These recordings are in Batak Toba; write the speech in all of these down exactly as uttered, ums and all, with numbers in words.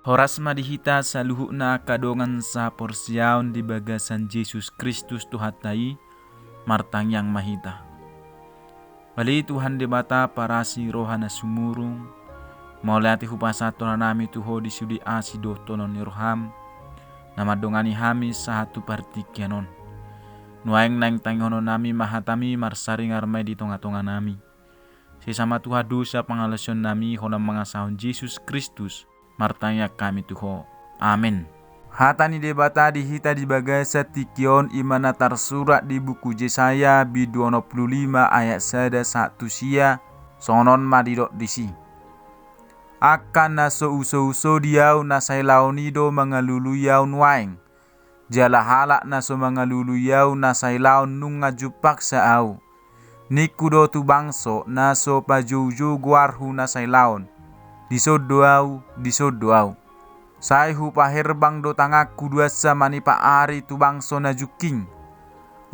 Horas ma di hita saluhutna angka dongan sahaporseaon di bagasan Jesus Kristus Tuhanta i, martangiang ma hita. Ale Tuhan Debata parasi roha na sumurung, mauliate hupasahat hami tu Ho di sude asi dohot holong ni roham, na mandongani hami sahat tu partingkian on. Nuaeng naeng tangihonon nami ma hatami, marsaringar ma i di tongatonga nami. Sesa ma Tuhan dosa pangalaosion nami, holan mangasahon Jesus Kristus, martangiang hami tu Ho. Amen. Hata ni Debata di hita di bagasan tingki on i ma na tarsurat di buku Jesaya bindu onom pulu lima ayat sada sahat tu sia, songon on ma didok disi. Angka na so usouso di ahu na sailaon i do mangalului ahu nuaeng, jala halak na so mangalului ahu na sailaon nunga jumpangsa ahu. Ningku do tu bangso na so pajoujou goarhu na sailaon, dison do ahu, dison do ahu. Sai hupaherbang do tanganku duansa manipa ari tu bangso na jungking,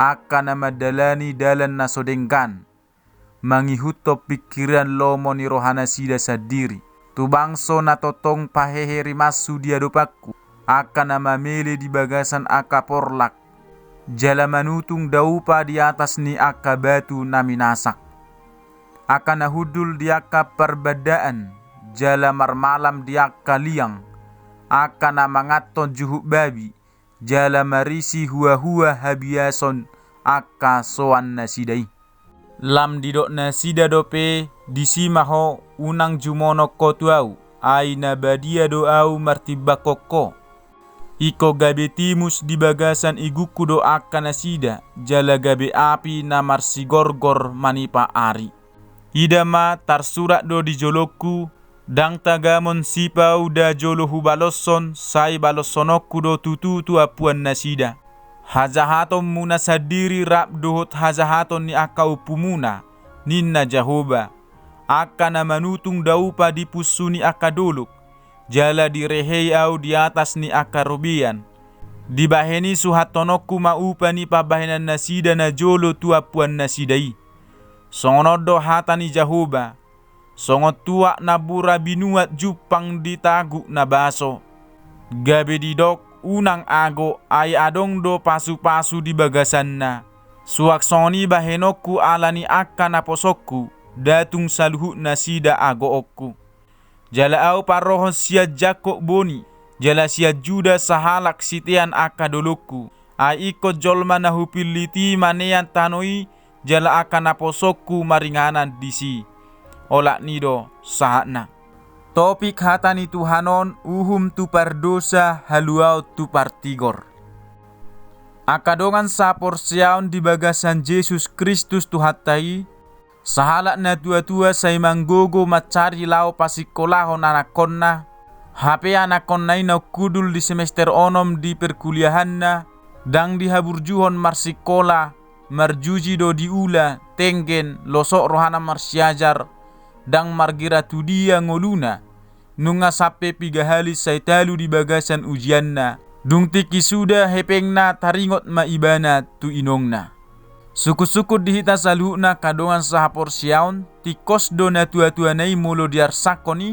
angka na mandalani dalan na so denggan, mangihuthon pingkiran lomo ni rohanasida sandiri. Tu bangso na tongtong pahehe rimashu di adopanku, angka na mamele di bagasan angka porlak, jala manutung daupa di atas ni angka batu na minasak. Angka na hundul di angka parbandaan, jala marmalam di angka liang, angka na manganhon juhut babi, jala marisi huahua habiason angka soannasida i. Lam didok nasida dope, disi ma ho, unang jumonon ho tu ahu, ai na badia do ahu martimbangkon ho. Ingkon gabe timus di bagasan igungku do angka nasida, jala gabe api na marsigorgor manipa ari. Ida ma, tarsurat do di jolongku, ndang tagamon sipahuda jolo hubaloshon, sai baloshononku do tutu tu ampuannasida. Hajahatonmuna sandiri rap dohot hajahaton ni angka ompumuna, ninna Jahowa. Angka na manutung daupa di punsu ni angka dolok, jala direhei ahu di atas ni angka robean. Dibahen i suhathononku ma upa ni pambahenannasida najolo tu ampuannasida i. Songon on do hata ni Jahowa, songon tuak na mura binuat jumpang di taguk na baso. Gabe didok, unang ago, ai adong do pasupasu di bagasanna. Suang songon i bahenonku ala ni angka naposongku, nda tung saluhutnasida agoonku. Jala ahu parrohon sian Jakkob boni, jala sian Juda sahalak sitean angka dolongku. Ai ingkon jolma na hupillit i manean tano i, jala angka naposongku maringanan disi. Olat ni do sahatna. Topik hata ni Tuhan on, uhum tu pardosa, haluaon tu partigor. Angka dongan sahaporseaon di bagasan Jesus Kristus Tuhanta i, sahalak natuatua sai manggogo mansari laho pasingkolahon anakkonna, hape anakkonna i naung hundul di semester onom di perkuliahanna, ndang dihaburjuhon marsingkola, marjuji do diula, tenggen, losok rohana marsiajar, ndang margira tu dia ngoluna, nunga sampe piga hali sai talu di bagasan ujianna. Dung tingki suda hepengna taringot ma ibana tu inongna. Sungkunsungkun di hita saluhutna angka dongan sahaporseaon, tingkos do natuatuana i molo diarsangkon i,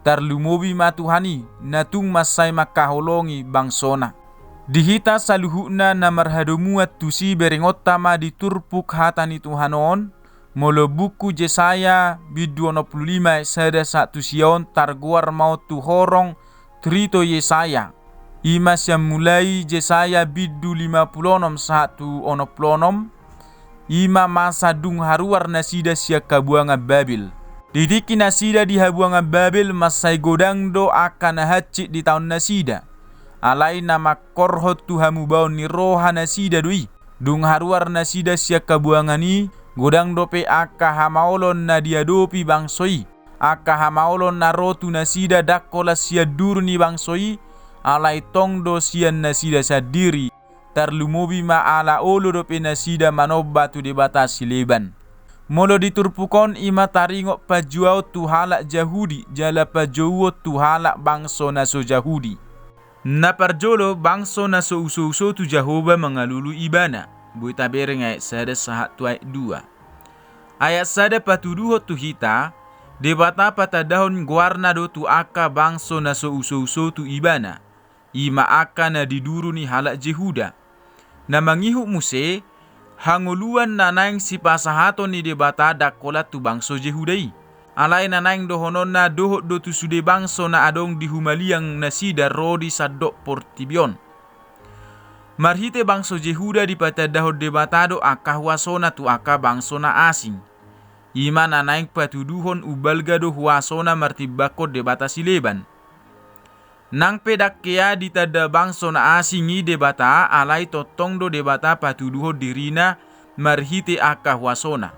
tarlumobi ma Tuhan i, na tung mansai mangkaholongi bangsona. Di hita saluhutna na marhadomuan tusi berengonta ma di turpuk hata ni Tuhan on, molo buku Jesaya bindu onom pulu lima ayat sada sahat tu sia on targoar ma on tu horong Trito Jesaya. I ma sian mulai Jesaya bindu lima pulu onom sahat tu onom pulu onom, i ma masa dung haruar nasida sian habuangan Babel. Di tingki nasida di habuangan Babel mansai godang do angka na hansit di taon nasida. Alai na mangkorhon tu hamubaon ni roha nasida do i. Dung haruar nasida sian habuangan i, godang dope angka hamaolon na diadopi bangso i. Angka hamaolon na ro tu nasida ndang holan sian duru ni bangso i, alai tong do sian nasida sandiri, tarlumobi ma ala olo dope nasida manomba tu debata sileban. Molo di turpuk on i ma taringot panjouon tu halak Jahudi, jala panjouon tu halak bangso na so Jahudi. Na parjolo, bangso na so usouso tu Jahowa mangalului Ibana. Boi tabereng ayat sada sahat tu ayat dua. Ayat sada patuduhon tu hita, Debata patandahon goarna do tu angka bangso na so uso-uso tu ibana, i ma angka na di duru ni halak Jehuda. Na mangihut muse, hangoluan na naeng sipasahaton ni Debata ndang holan tu bangso Jehuda i. Alai na naeng dohononna dohot do tu sude bangso na adong di humaliang nasida ro di sandok portibi on. Marhite bangso Jehuda dipatandahon Debata do angka huasona tu angka bangso na asing. I ma na naeng patuduhon umbalga do huasona martimbangkon debata sileban. Nang pe ndang hea ditanda bangso na asing i Debata, alai tongtong do Debata patuduhon dirina marhite angka huasona.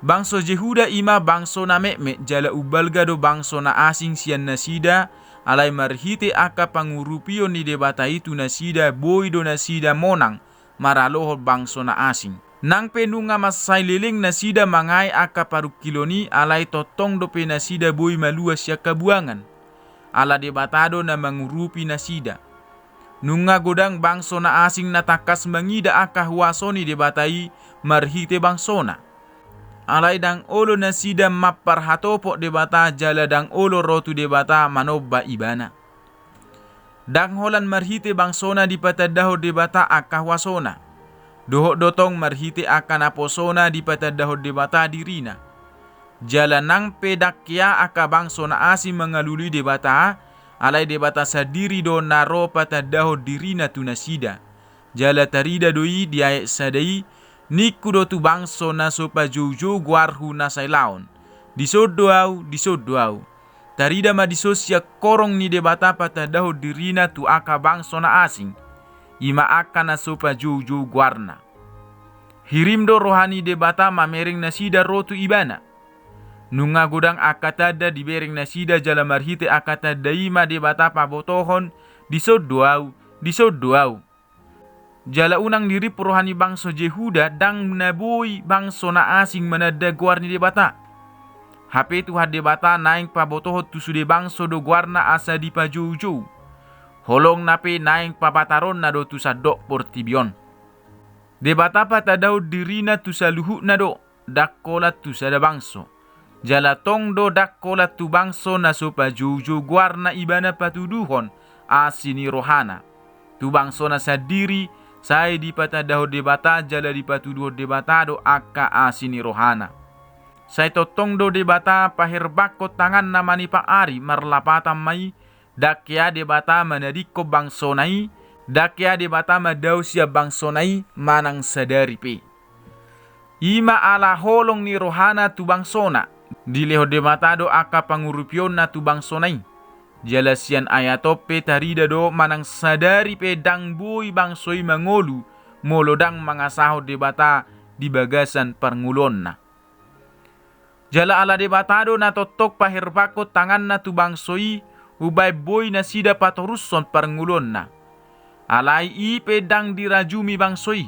Bangso Jehuda i ma bangso na metmet, jala umbalga do bangso na asing sian nasida, alai marhite angka pangurupion ni Debata i tu nasida boi do nasida monang maralohon bangso na asing. Nang pe nunga mansai leleng nasida mangae angka parungkilon i, alai tongtong dope nasida boi malua sian habuangan. Ala Debata do na mangurupi nasida. Nunga godang bangso na asing na tangkas mangida angka huaso ni Debata i marhite bangsona. Alai ndang olo nasida mamparhatopot Debata jala ndang olo ro tu Debata manomba Ibana. Ndang holan marhite bangsona dipatandahon Debata angka huasona. Dohot do tong marhite angka naposona dipatandahon Debata dirina. Jala nang pe ndang hea angka bangso na asing mangalului Debata, alai Debata sandiri do na ro patandahon dirina tu nasida. Jala tarida do i di ayat sada i, ningku do tu bangso na so pajoujou goarhu na sailaon. Dison do ahu, dison do ahu. Tarida ma dison sian horong ni Debata patandahon dirina tu angka bangso na asing. I ma angka na so pajoujou goarna. Hirim do roha ni Debata mamereng nasida ro tu Ibana. Nunga godang angka tanda dibereng nasida jala marhite angka tanda i ma Debata pabotohon, dison do ahu, dison do ahu. Jala unang dirimpu roha ni bangso Jehuda ndang na boi bangso na asing mananda goar ni Debata. Hape Tuhan Debata naeng pabotohon tu sude bangso do goarna asa dipajoujou. Holongna pe naeng papataronna do tu sandok portibi on. Debata patandahon dirina tu saluhutna do, ndang holan tu sada bangso. Jala tong do ndang holan tu bangso na so pajoujou goarna Ibana patuduhon asi ni rohana. Tu bangsona sandiri, sai dipatandahon Debata jala dipatuduhon Debata do angka asi ni rohana. Sai tongtong do Debata paherbangkon tanganna manipak ari, marlapatan ma i, ndang hea Debata manadingkon bangsona i, ndang hea Debata mandao sian bangsona i manang sadari pe. I ma ala holong ni rohana tu bangsona. Dilehon Debata do angka pangurupionna tu bangsona i. Jala sian ayat on pe tarida do manang sadari pe ndang boi bangso i mangolu, molo ndang mangasahon Debata di bagasan parngoluonna. Jala ala Debata do na tongtong paherbangkon tanganna tu bangso i, umbaen boi nasida patorushon parngoluonna. Alai i pe ndang dirajumi bangso i.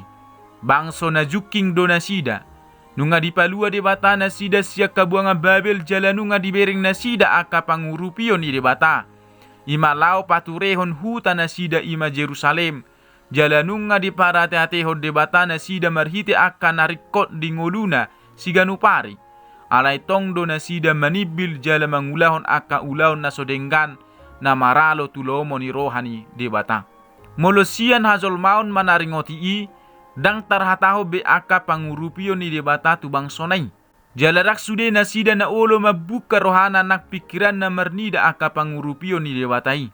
Bangso na jungking do nasida. Nunga dipalua Debata nasida sian habuangan Babel jala nunga dibereng nasida angka pangurupion ni Debata. I ma laho paturehon huta nasida i ma Jerusalem. Jala nunga diparateatehon Debata nasida marhite angka na ringkot di ngoluna siganup ari. Alai tong do nasida manimbil jala mangulahon angka ulaon na so denggan na maralo tu lomo ni roha ni Debata. Molo sian hajolmaon manaringoti i, ndang tarhatahon be angka pangurupion ni Debata tu bangsona i. Jala ndang sude nasida na olo mambuka rohana nang pingkiranna marnida angka pangurupion ni Debata i.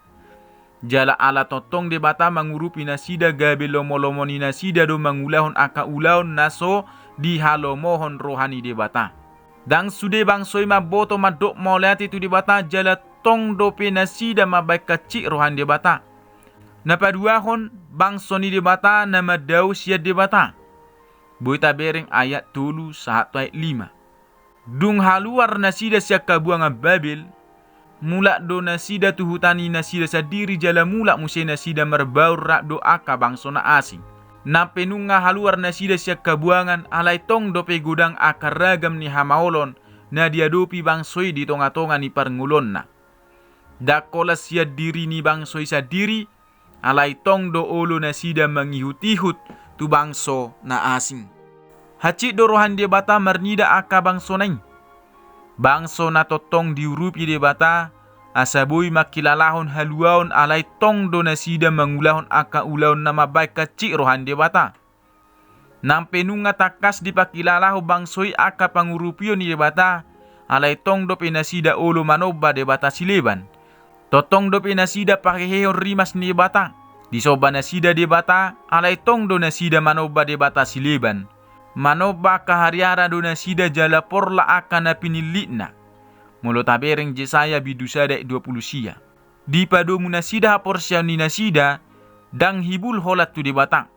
Jala ala tongtong Debata mangurupi nasida gabe lomo-lomo ni nasida do mangulahon angka ulaon na so dihalomohon roha ni Debata. Ndang sude bangso i mamboto mandok mauliate tu Debata jala tong dope nasida mambaen hansit roha ni Debata. Na paduahon, bangso ni Debata na mandao sian Debata. Boi tabereng ayat tolu sahat tu ayat lima. Dung haluar nasida sian habuangan Babel, mulak do nasida tu huta ni nasida sandiri jala mulak muse nasida marbaur rap do angka bangso na asing. Nang pe nunga haluar nasida sian habuangan, alai tong dope godang angka ragam ni hamaolon na diadopi bangso i di tonga-tonga ni parngoluonna. Ndang holan sian diri ni bangso i sandiri, alai tong do olo nasida mangihut-ihut tu bangso na asing. Hansit do roha ni Debata marnida angka bangsona i. Bangso na tongtong diurupi Debata, asa boi mangkilalahon haluaon alai tong do nasida mangulahon angka ulaon na mambahen hansit roha ni Debata. Nang pe nunga tangkas dipangkilalahon bangso i angka pangurupion ni Debata, alai tong dope nasida olo manomba debata sileban. Tongtong dope nasida pahehehon rimas ni Debata. Disomba nasida Debata, alai tong do nasida manomba debata sileban. Manomba angka hariara do nasida jala porlak angka na pinillitna. Molo tabereng Jesaya bindu sada ayat dua pulu sia. Dipadomu nasida haporseaon ni nasida, ndang hibul holan tu Debata.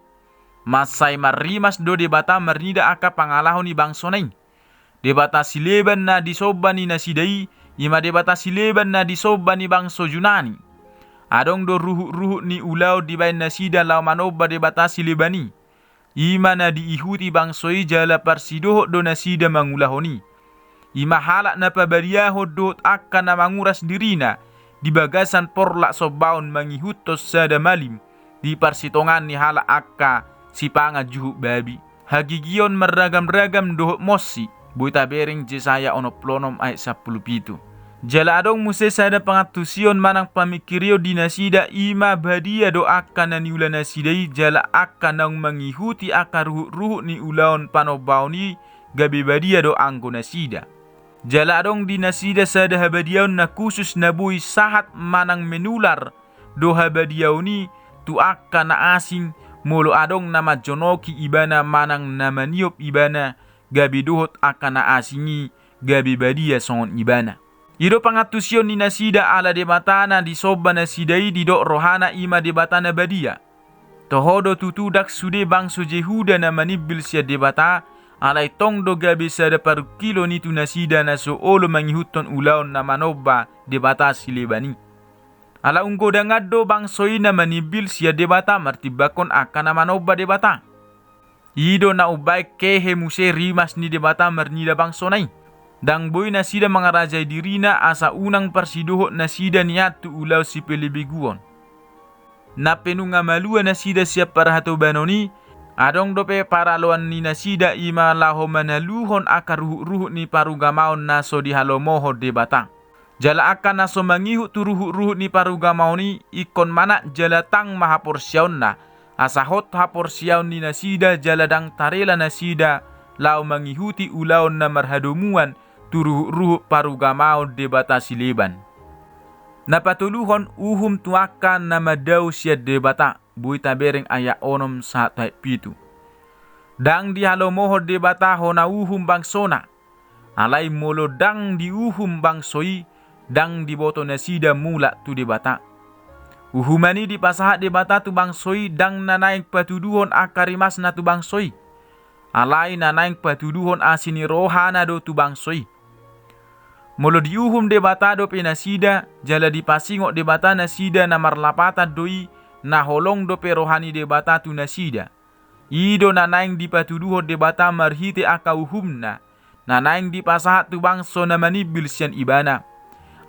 Mansai marrimas do Debata marnida angka pangalaho ni bangsona i. Debata sileban na disomba ni nasida i, i ma debata sileban na disomba ni bangso Junani. Adong do ruhutruhut ni ulaon dibahen nasida laho manomba debata sileban i. I ma na diihuti bangso i jala parsidohot do nasida mangulahon i. I ma halak na pabadiahon dohot angka na manguras dirina di bagasan porlak sombaon mangihuthon sada malim di parsitongaan ni halak angka sipangan juhut babi. Hagigion marragamragam dohot monsi, boi tabereng Jesaya onom pulu onom ayat sampulu pitu. Jala adong muse sada pangantusion manang pamingkirion di nasida, i ma badia do angka na niula nasida i jala angka naung mangihuti angka ruhutruhut ni ulaon panombaon i gabe badia do anggo nasida. Jala adong di nasida sada habadiaon na khusus na boi sahat manang menular do habadiaon i tu angka na asing, molo adong na manjonoki ibana manang na maniop ibana, gabe dohot angka na asing i gabe badia songon ibana. I do pangantusion ni nasida ala Debata na disomba nasida i didok rohana i ma Debata na badia. Toho do tutu ndang sude bangso Jehuda na manimbil sian Debata, alai tong do gabe sada parungkilon i tu nasida na so olo mangihuthon ulaon na manomba debata sileban i. Ala unggodangan do bangso i na manimbil sian Debata martimbangkon angka na manomba debata. I do na umbahen hehe muse rimas ni Debata marnida bangsona i. Ndang boi nasida mangarajai dirina asa unang parsidohot nasida nian tu ulaon sipelebeguon. Nang pe nunga malua nasida sian parhatobanon i, adong dope paraloan ni nasida, i ma laho manaluhon angka ruhutruhut ni parugamaon na so dihalomohon Debata. Jala angka na so mangihut tu ruhutruhut ni parugamaon i ingkon manat jala tang ma haporseaonna, asa hot haporseaon ni nasida jala ndang tarela nasida laho mangihuti ulaon na marhadomuan tu ruhutruhut parugamaon debata sileban. Na patoluhon, uhum tu angka na mandao sian Debata, boi tabereng ayat onom sahat tu ayat pitu. Ndang dihalomohon Debata hona uhum bangsona. Alai molo ndang diuhum bangso i, ndang diboto nasida mulak tu Debata. Uhuman i dipasahat Debata tu bangso i ndang na naeng patuduhon angka rimasna tu bangso i. Alai na naeng patuduhon asi ni rohana do tu bangso i. Molo diuhum Debata dope nasida, jala dipasingot Debata nasida, na marlapatan do i, na holong dope roha ni Debata tu nasida. I do na naeng dipatuduhon Debata marhite angka uhumna, na naeng dipasahat tu bangso na manimbil sian Ibana.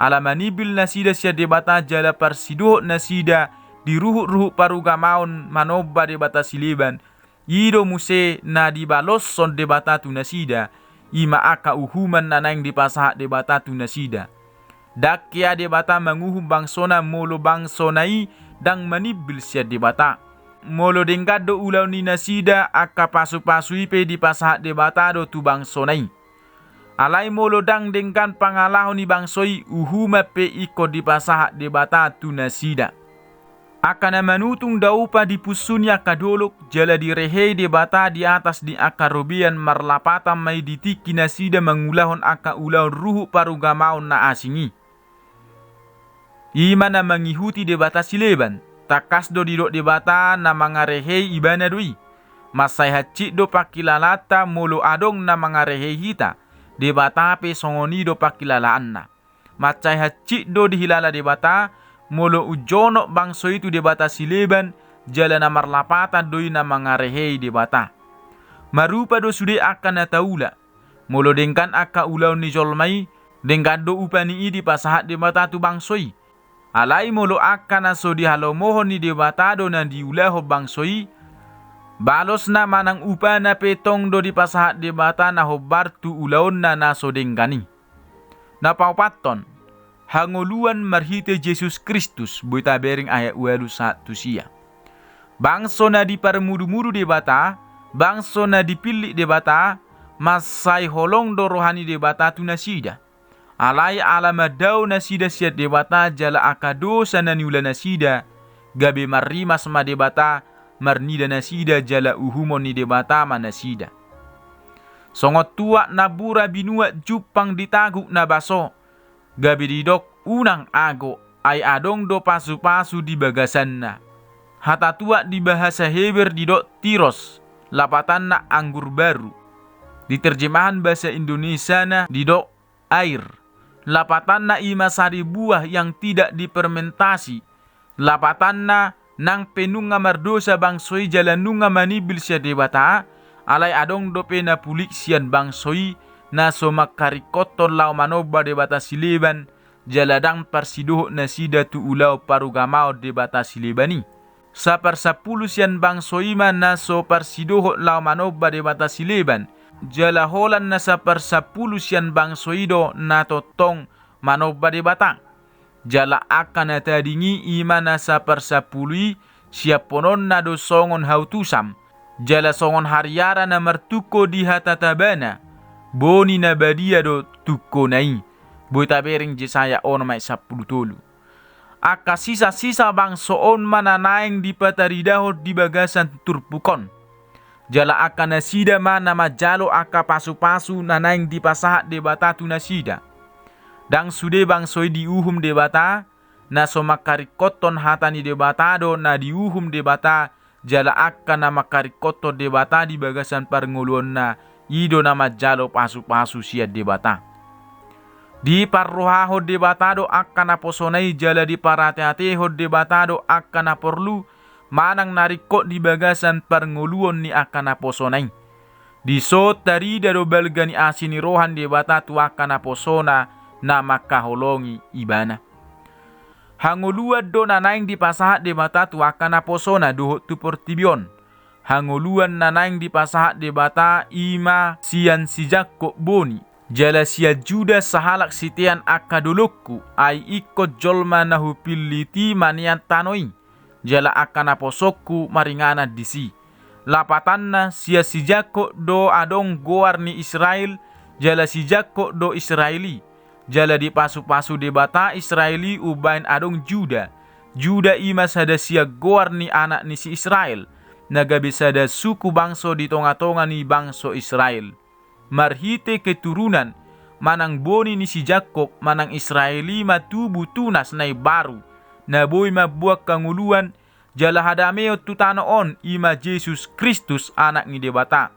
Ala manimbil nasida sian Debata jala parsidohot nasida di ruhutruhut parugamaon manomba debata sileban, i do muse na dibaloshon Debata tu nasida, i ma angka uhuman na naeng dipasahat Debata tu nasida. Ndang hea Debata manguhum bangsona molo bangsona i ndang manimbil sian Debata. Molo denggan do ulaon ni nasida, angka pasupasu i pe dipasahat Debata do tu bangsona i. Alai molo ndang denggan pangalaho ni bangso i, uhuman pe ingkon dipasahat Debata tu nasida. Angka na manutung daupa di punsu ni angka dolok, jala direhei Debata di atas ni angka robean, marlapatan ma i di tingki nasida mangulahon angka ulaon ruhut parugamaon na asing i. I ma na mangihuti debata sileban. Tangkas do didok Debata na mangarehei Ibana do i. Mansai hansit do pangkilalaanta molo adong na mangarehei hita. Debata pe songon i do pangkilalaanna. Mansai hansit do dihilala Debata, molo unjonok bangso i tu debata sileban, jala na marlapatan do i na mangarehei Debata. Marupa do sude angka na taula. Molo denggan angka ulaon ni jolma i, denggan do upa ni i dipasahat Debata tu bangso i. Alai molo angka na so dihalomohon ni Debata do na diulahon bangso i, balosna manang upana pe tong do dipasahat Debata na hombar tu ulaonna na so denggan i. Na paopathon, hangoluan marhite Jesus Kristus, boi tabereng ayat ualu sahat tu sia. Bangso na diparmudumudu Debata, bangso na dipillit Debata, mansai holong do roha ni Debata tu nasida. Alai ala mandao nasida sian Debata jala angka dosa na niula nasida, gabe marrimas ma Debata, marnida nasida jala uhumon ni Debata ma nasida. Songon tuak na bura binuat jumpang di taguk na baso, gabe didok unang ago, ai adong do pasupasu di bagasanna. Hata tuak di bahasa Heber didok tiros, lapatanna anggur baru. Di terjemahan bahasa Indonesiana didok air. Lapatanna i ma sari buah yang tidak difermentasi. Lapatanna nang pe nunga mardosa bangso i jala nunga manimbil sian Debata, alai adong dope na pulik sian bangso i, na so mangkaringkothon laho manomba debata sileban, jala ndang parsidohot nasida tu ulaon parugamaon debata sileban i. Saparsampulu sian bangso i ma na so parsidohot laho manomba debata sileban, jala holan na saparsampulu sian bangso i do na tongtong manomba Debata. Jala angka na tading i, i ma na saparsampulu i, siampononna do songon hau tusam, jala songon hariara na martungko di hatatabana, boni na badia do tungkona i. Boi tabereng Jesaya onom ayat sampulu tolu. Angka sisasisa bangso on ma na naeng dipataridahon di bagasan turpuk on. Jala angka nasida ma na manjalo angka pasupasu na naeng dipasahat Debata tu nasida. Ndang sude bangso i diuhum Debata, na so mangkaringkothon hata ni Debata do na diuhum Debata, jala angka na mangkaringkothon Debata di bagasan parngoluonna, i do na manjalo pasupasu sian Debata. Diparrohahon Debata do angka naposona i jala diparateatehon Debata do angka na porlu, manang na ringkot di bagasan parngoluon ni angka naposona i. Dison tarida do balga ni asi ni roha ni Debata tu angka naposona na mangkaholongi Ibana. Hangoluan do na naeng dipasahat Debata tu angka naposona dohot tu portibi on. Hangoluan na naeng dipasahat Debata i ma sian si Jakkob boni, jala sian Juda sahalak sitean angka dolokku, ai ingkon jolma na hupillit i manean tano i, jala angka naposongku maringanan disi. Lapatanna sian si Jakkob do adong goar ni Israel, jala si Jakkob do Israel i. Jala dipasupasu Debata Israel i umbahen adong Juda. Juda i ma sada sian goar ni anak ni si Israel, na gabe sada suku bangso di tongatonga ni bangso Israel. Marhite keturunan, manang boni ni si Jakkob, manang Israel i ma tubu tunas na imbaru, na boi mambuat hangoluan, jala hadameon tu tano on, i ma Jesus Kristus, Anak ni Debata.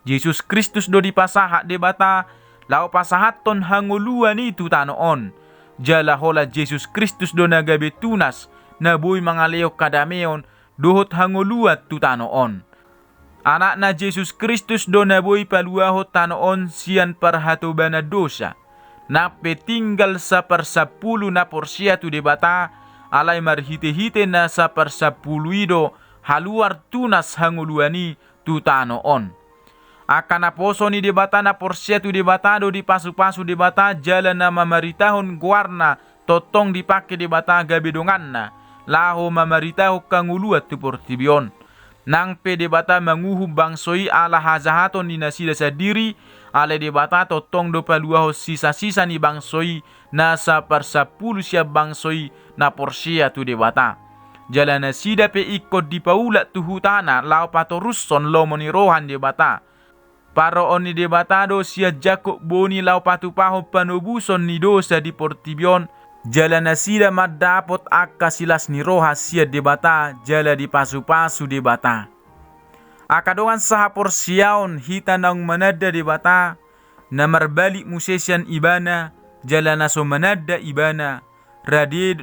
Jesus Kristus do dipasahat Debata, laho pasahathon hangoluan i tu tano on. Jala holan Jesus Kristus do na gabe tunas, na boi mangalehon hadameon, dohot hangoluan tu tano on. Anakna Jesus Kristus do na boi paluahon tano on sian parhatobanan dosa. Nang pe tinggal saparsampulu na porsea tu Debata, alai marhitehite na saparsampulu i do haluar tunas hangoluan i tu tano on. Angka naposo ni Debata na porsea tu Debata do dipasupasu Debata jala na mamaritahon goarna tongtong dipangke Debata gabe donganna, laho mamaritahon hangoluan tu portibi on. Nang pe Debata manguhum bangso i ala hajahaton ni nasida sandiri, alai Debata tongtong do paluahon sisasisa ni bangso i, na saparsampulu sian bangso i na porsea tu Debata. Jala nasida pe ingkon dipaulak tu hutana laho patorushon lomo ni roha ni Debata. Parroon ni Debata do sian Jakkob boni laho patupahon panobuson ni dosa di portibi on, jala nasida mandapot angka silas ni roha sian Debata, jala dipasupasu Debata. Angka dongan sahaporseaon, hita naung mananda Debata, na marbalik muse sian Ibana, jala na so mananda Ibana, rade.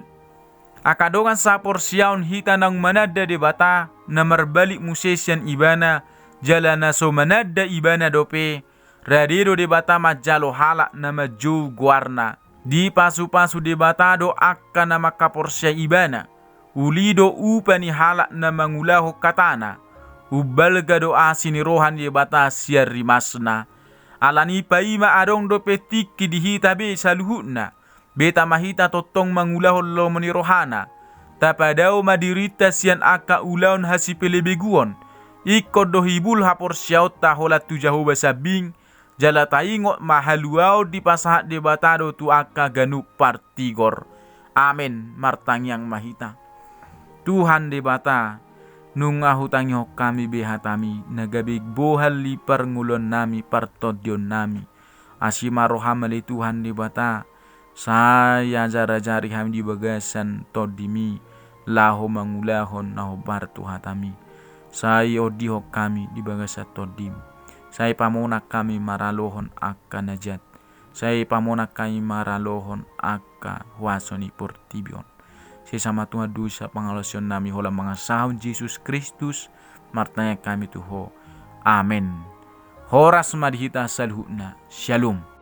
Angka dongan sahaporseaon, hita naung mananda Debata, na marbalik muse sian Ibana, jala na so mananda Ibana dope, rade do Debata manjalo halak na manjou goarna. Dipasupasu Debata do angka na mangkaporseai Ibana. Uli do upa ni halak na mangulahon hatana. Umbalga do asi ni roha ni Debata sian rimasna. Alani i paima adong dope tingki di hita be saluhutna, beta ma hita tongtong mangulahon lomo ni rohana. Tapadao ma dirinta sian angka ulaon hasipelebeguon. Ingkon do hibul haporseaonta holan tu Jahowa sambing, jala taingot ma haluaon dipasahat Debata do tu angka ganup partigor. Amen. Martangiang ma hita. Tuhan Debata, nunga hutangihon hami be hatami, na gabe bohal ni parngoluonnami, partondionnami. Asi ma roham ale Tuhan Debata, sai ajar-ajari hami di bagasan tondimi, laho mangulahon na hombar tu hatami. Sai ondihon hami di bagasan tondim. Sai pamonang hami maralohon angka na jat. Sai pamonang hami maralohon angka huaso ni portibi on. Sesa ma Tuhan dosa pangalaosionnami holan mangasahon Jesus Kristus, martangiang hami tu Ho. Amen. Horas ma di hita saluhutna. Shalom.